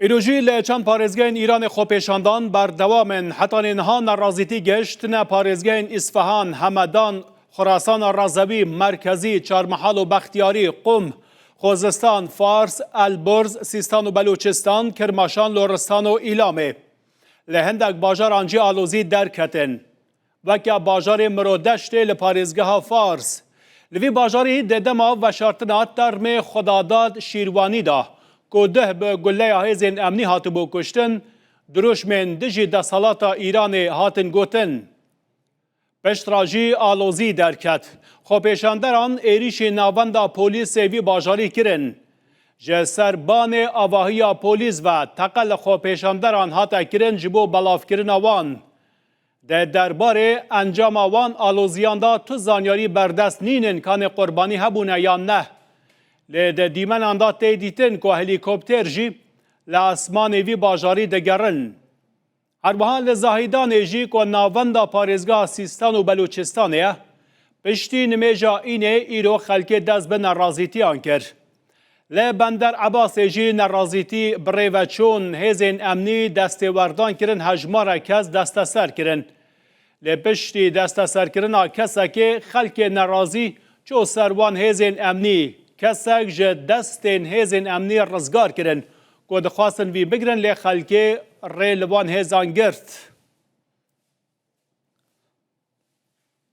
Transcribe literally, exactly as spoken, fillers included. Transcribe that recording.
Îro jî li çend parêzgehên Îranê xwepêşandan berdewam in. Hetanî niha nerazîtî gihiştine parêzgehên Îsfehan, Hemedan, Xurasana Rezewî, Merkezî, Çarmihal û Bextiyarî, Qum, Xozistan, Fars, Elburz, Sîstan û Belûçistan, Kirmaşan, Loristan û Îlamê. Li hindek bajaran jî alozî derketin. Weke bajarê Mirodeştê li parêzgeha Fars. Li vî bajarî di dema veşartina termê Xwedadad Şîrwanî de, ku duh bi guleya hêzên emnî hatibû kuştin, dirûşmên dijî desthilata Îranê hatin gotin. Piştre jî alozî derket. Xwepêşanderan êrîşî navenda polîsê vî bajarî kirin. Ji ser banê avahiya polîs ve teqe li xwepêşanderan hate kirin ji bo belavkirina wan. Di derbarê encama wan aloziyan de tu zanyarî berdest nînin, kanê qurbanî hebûne yan ne. Lê di dîmenan de tê dîtin ku helîkopter jî li esmanê vî bajarî digerin. Her wiha li Zahîdanê jî ku navenda parêzgeha Sîstan û Belûçistanê ye, piştî nimêja înê îro xelkê dest bi nerazîtiyan kir. Li Bender Ebasê jî nerazîtî bi rê ve çûn, hêzên emnî destêwerdan kirin, hejmarek kes desteser kirin. Lê piştî desteserkirina kesekê xelkê nerazî çû ser wan hêzên emnî. Kesek ji destên hêzên emnî rizgar kirin ku dixwastin vî bigirin, lê xelkê rê li wan hêzan girt.